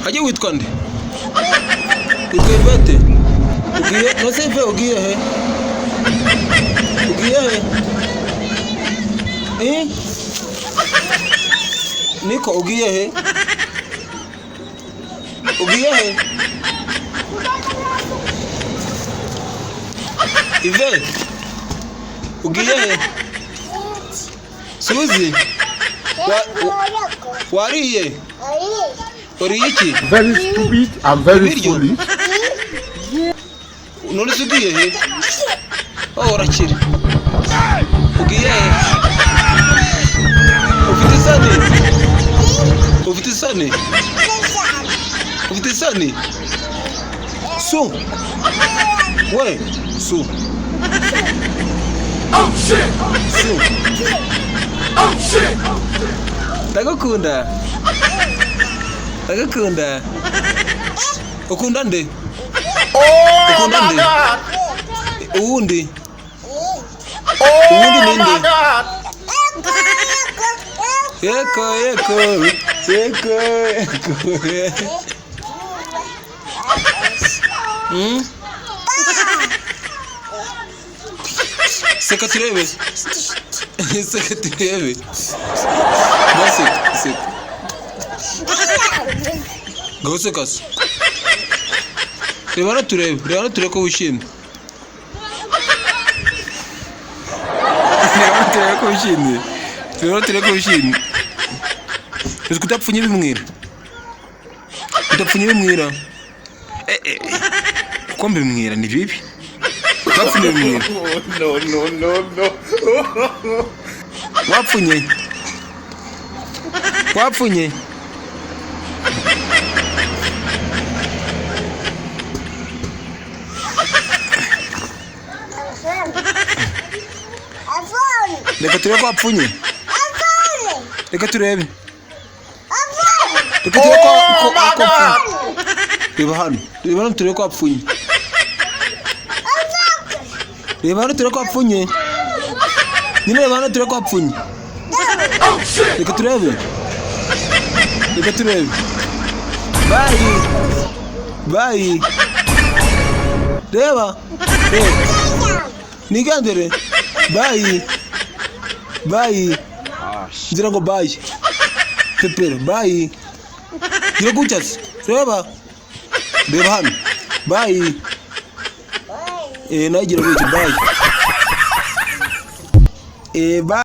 Ajye witwa nde? Witwa Ivete? Ugiye nose Ive, ugiye he? Ugiye he? Eh? Niko ugiye he? Ugiye he? Ive, ugiye he? Suzi, wariye? Uriye iki? Very stupid and very Ibiryo? foolish. None se ugiye he? Oh, urakira. Ugiye he? Ufite isoni? Ufite isoni? Ufite isoni? Su. We, su. Su. Ndagukunda. Ndagukunda. Ukunda nde? Ukunda nde? Uwundi? Uwundi ninde? Yeko, yeko, yeko, yeko. Hmm? Seka turebe. Seka turebe. Seka, seka. Ngaho seka se. Reba hano turebe, reba hano turebe ko wishimye. Reba hano turebe ko wishimye. Reba hano turebe ko wishimye. Uzi ko udapfunye ibimwira. Udapfunye ibimwira. Eh, eh. Kuko mbimwira ni bibi. Wapfunye ibimwira. No, no, no, no. Wapfunye. Wapfunye. Reka turebe ko wapfunye. Reka turebe. Reka turebe ko wapfunye. Reba hano. Reba hano turebe ko wapfunye. Reba hano turebe ko wapfunye. Nyine reba hano turebe ko wapfunye. Reka turebe. Reka turebe. Bye. Bye. Reba. Reba. Nigendere. Bye. Bye. Ngira ngo bye. Pepero, bye. Gira gutya se. Reba. Reba hano. Bye. Eh, nawe gira gutya, bye. Eh, bye.